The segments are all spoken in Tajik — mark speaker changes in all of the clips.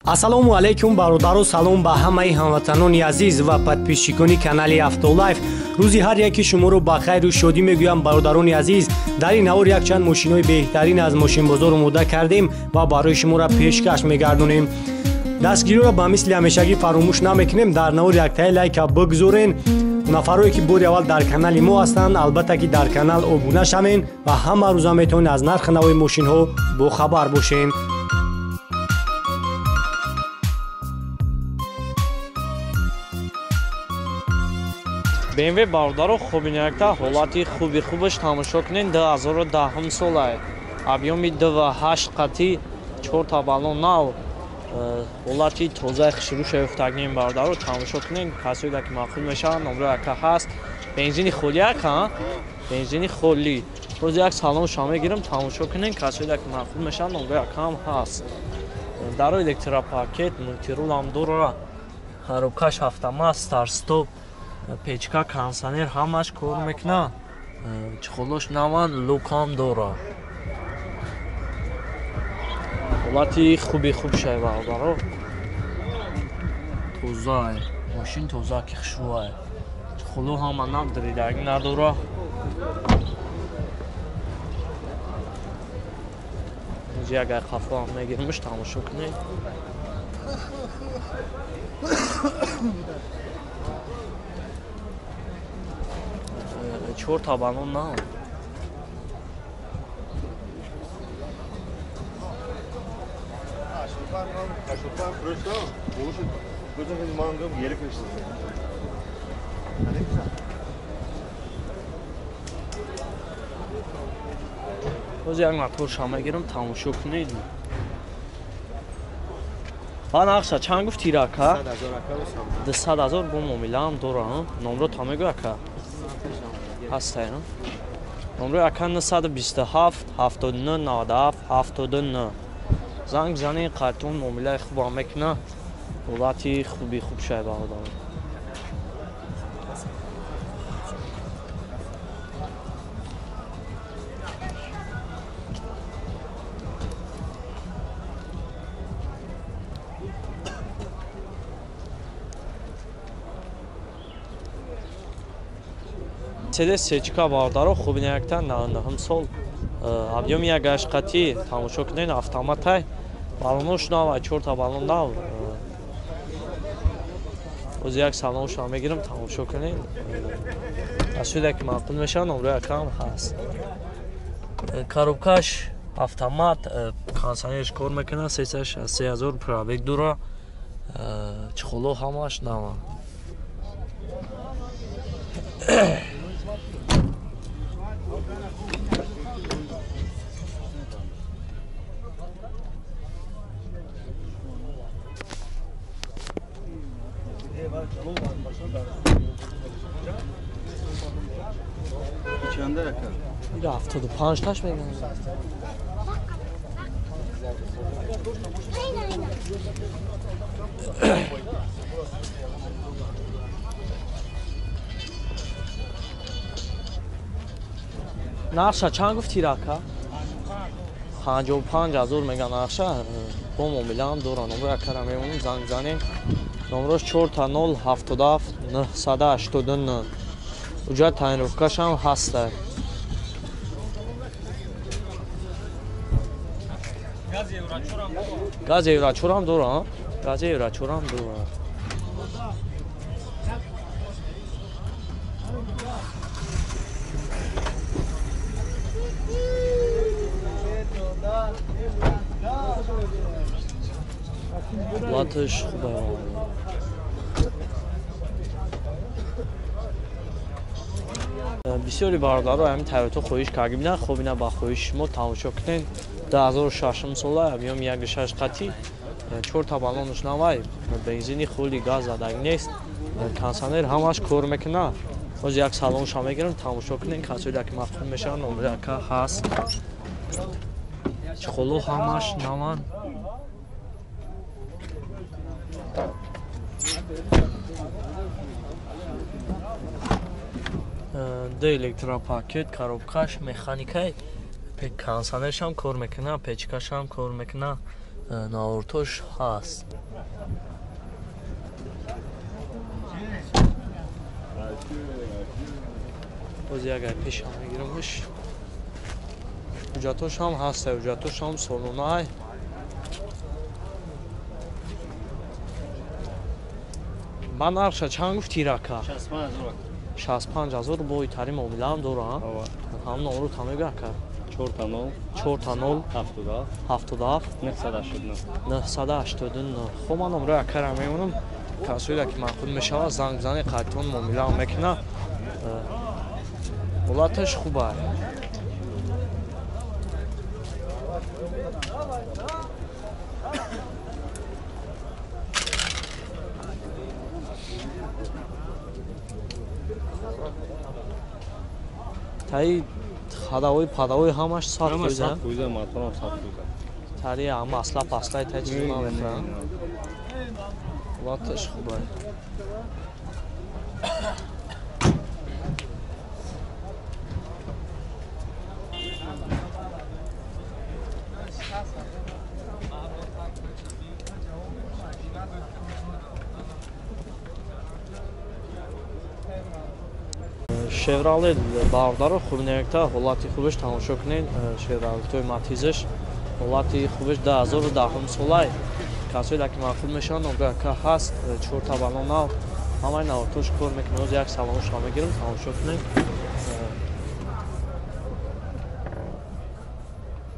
Speaker 1: Ассалому алайкум бародаро, салом ба ҳамаи ҳамватанони азиз ва подписчикони канали Автолайф. Рӯзи ҳар яки шуморо ба хайру шодӣ мегӯям бародарони азиз. Дар ин навор якчанд мошинҳои беҳтарин аз мошинбозор омода кардем ва барои шуморо пешкаш мегардонем. Дастгириро ба мисли ҳамешагӣ фаромӯш намекунем. Дар навор яктаи лайка бигзорен. Нафарое ки бори аввал дар канали мо ҳастанд, албатта ки дар канал обуна шавен ва ҳама рӯза метавонед аз нархи нави мошинҳо бохабар бошен.
Speaker 2: BMW бародаро хубинякта ҳолати хуби хубаш тамошо кунед. 2010 сола объёми 2.8 қати 4 та баллон нав, ҳолати тозаи хушрӯша ёфтагием бародаро тамошо кунед. Касоеда ки маъқул мешавад, номро яка ҳаст. Бензини холи яка, бензини холи. Боз як салонша мегирам, тамошо кунед. Касоеда ки маъқул мешавад, номро якам ҳаст. Даро электропакет, мультирулам дора, коробкаш автомат, старт-стоп, печка, кондиционер ҳамаш кор мекунад. Чехолош наван, лукам дора. Ҳолати хуби хуб шай бародаро. Тозае, мошин тоза ки хушрӯае. Чехоло ҳама нав, дридаги надора. Инҷа агар қафоам мегирмш тамошо кунед. Чор та баллон нав. Боз як моторша мегирам, тамошо кунед. Ба нақша чанд гуфти рака? 200,000 бо муомилаам дора. Номро та мегӯ ака? Ҳастае. Номро ака 927 79 97 79. Занг бизанед, қайтон муомилаи хубам мекунад. Ҳолати хуби хуб шай бародаро. Mercedes сечка бародаро хубинякта 99 сол, объёми як гашқати тамошо кунед, автоматай, баллонош нав, 4 та баллон нав. Боз як салоншо мегирам, тамошо кунед. Аз шуда ки маъқул мешавад, номрои акам ҳаст. Коробкаш автомат, кондиционерш кор мекунад, 363,000 пробег дора, чехоло ҳамаш нав.
Speaker 3: Чанда ака?
Speaker 2: Ира 75 таш мегӯям. Нақша чанд гуфти рака? 55,000 мегӯян нақша. Бо муомилаам дора. Номро акара мемонем, занг бизанем. Номрош 4 0 77 989. Уҷа тайнровкашам ҳаста. Газ еврочорам дора, газ еврочорам дора. Ҳолаташ хуб. Бисёри бародаро ҳамин Тойота хоҳиш карда буданд. Хоб ина ба хоҳиши шумо тамошо кунед. 2006 сола, объёми 1.6 қати, 4 та баллонаш навай, бензини холи, газ задаги нест, кондиционер ҳамаш кор мекунад. Боз як салонша мегирам, тамошо кунед. Касоеда ки маъқул мешавад, номри ака ҳаст. Чехоло ҳамаш наванд. Д электропакет, коробкаш механикай, кондиционершам кор мекунад, печкашам кор мекунад, навортош ҳаст. Боз як ай пешам мегирамаш. Ҳуҷҷатош ҳам ҳаста, ҳуҷҷатош ҳам солонай. Ба нархша чанд гуфти рака? 65 ҳазор бо итари муомилаам дора. Ҳам номру тамега ака?
Speaker 3: 4-0
Speaker 2: 4-0
Speaker 3: 77
Speaker 2: 77
Speaker 3: 989
Speaker 2: 989. Хоб, ман номрои акара мемонам. Касоеда ки маъқул мешавад, занг бизане, қайтон муомилаам мекуна. Ҳолаташ хуб ай. Таи хадавои падавои ҳамаш 100%.
Speaker 3: 100%, моторам 100%.
Speaker 2: Тари ҳама асла паслай таи чиз намехӯрам. Ҳолаташ хуб ай. Шевроле бародаро хубнекта ҳолати хубаш тамошо кунед. Шевролетои Матизаш ҳолати хубаш 2010 солай. Касое ки маъқул мешаванд, номрои ака ҳаст, 4 та балон нав, ҳамаи навотош кор мекунад. Оз як салоншо мегирам, тамошо кунед.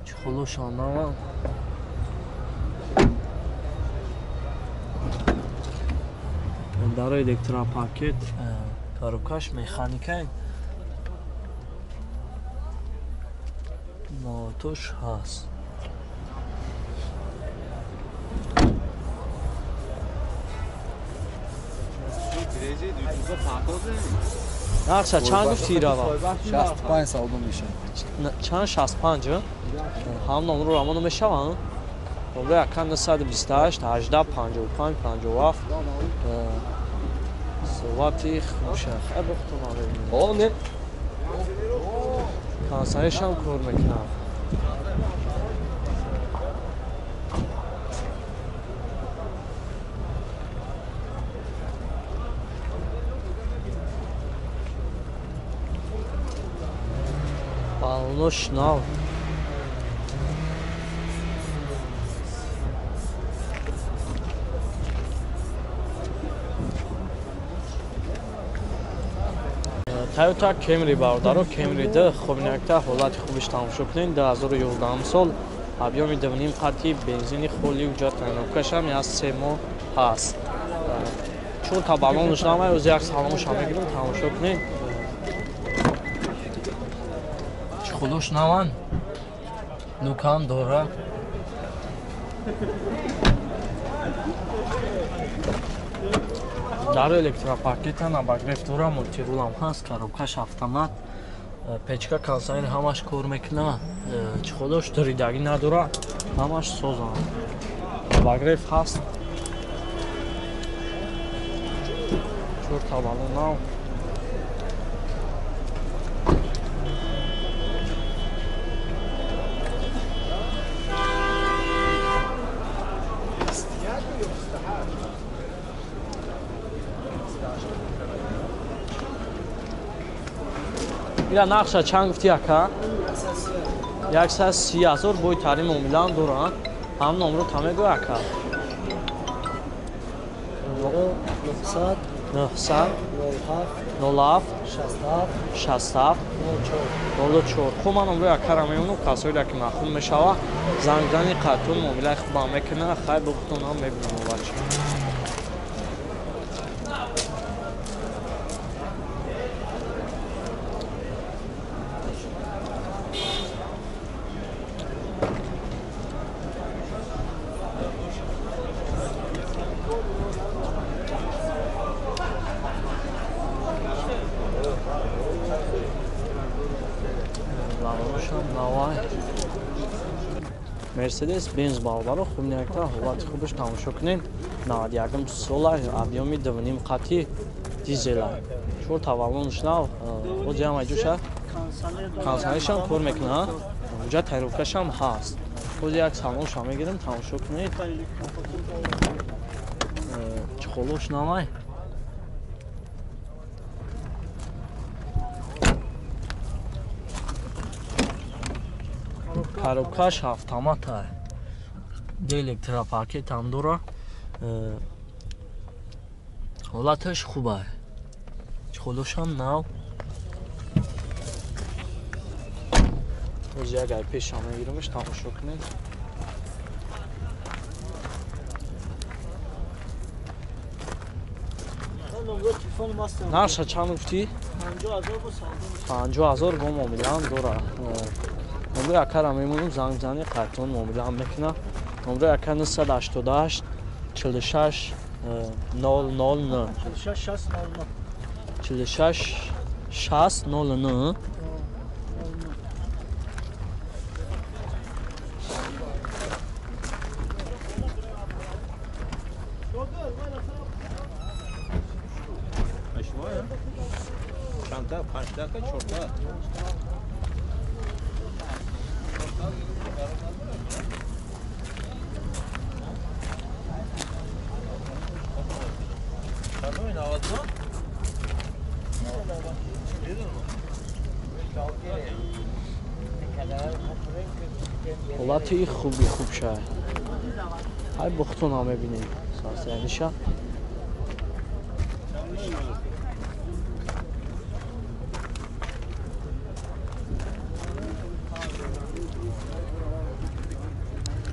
Speaker 2: Чӣ хулошон нава. Дарои электропакет, коробкаш механикай. Мотош ҳаст. Нақша чанд гуфти рава?
Speaker 4: 65 савдо мешавад.
Speaker 2: Чанд 65? Ҳам номро рамоно мешаванд? Номрои ака 928 18 55 57. Суҳбати хуша. Хай бухтон мебинем. Консайшам кор мекунам. Балонош нав. Toyota Camry бародаро, Camry D хобинакта ҳолати хубиш тамошо кунед. 2011 сол, объёми 2.5 қати, бензини холи, ҳуҷҷат тайёркашам як 3 моҳ ҳаст. 4 та балонш намай, оз як салонша мегирам, тамошо кунед. Чӣ хулош наван? Нукам дора. Дар электропакета набагреф дора, мультирулам ҳаст, коробкаш автомат, печка консайнер ҳамаш кор мекуна, чӣ худош дуридагӣ надора, ҳамаш созан. Набагреф ҳаст. 4 та балон нав. Ира нақша чанд гуфти ака? 130 ҳазор бой тари муомилаам доранд. Ҳам номро та мегӯ ака?
Speaker 4: 900
Speaker 2: 900
Speaker 4: 07
Speaker 2: 07
Speaker 4: 67
Speaker 2: 67 04. Хуб, ман номрои акара мемонам, касоеда ки маъқул мешава, занг зани, қайтон муомилаи хубам мекуна. Хай бухтонам мебинам овачи. Мерседес Бенз бародаро хубнякта ҳолати хубаш тамошо кунед. 91 сола, объёми 2.5 қати, дизела. 4 та балонш нав, боз ҳама ҷоша консанишам кор мекуна, ҳуҷҷат тайёркашам ҳаст. Боз як салонша мегирам, тамошо кунед. Чӣ холош навай? Коробкаш автомата. Электропакет ҳам дора. Ҳолаташ хуба. Чхолошам нав. Ози агар пешам мегирамаш тамошо кунед. Нарша чанд гуфтӣ? 50,000 бо муомилаам дора. Номраи акара мемонам, занг бизанӣ, қайтон муомилаам мекуна. Номраи ака 988 46 009 46 60 09.
Speaker 3: Чанда, панҷтака, чорта.
Speaker 2: Ҳолати хуби хуб шай. Ҳай бухтона мебинем. Сарсаяниша.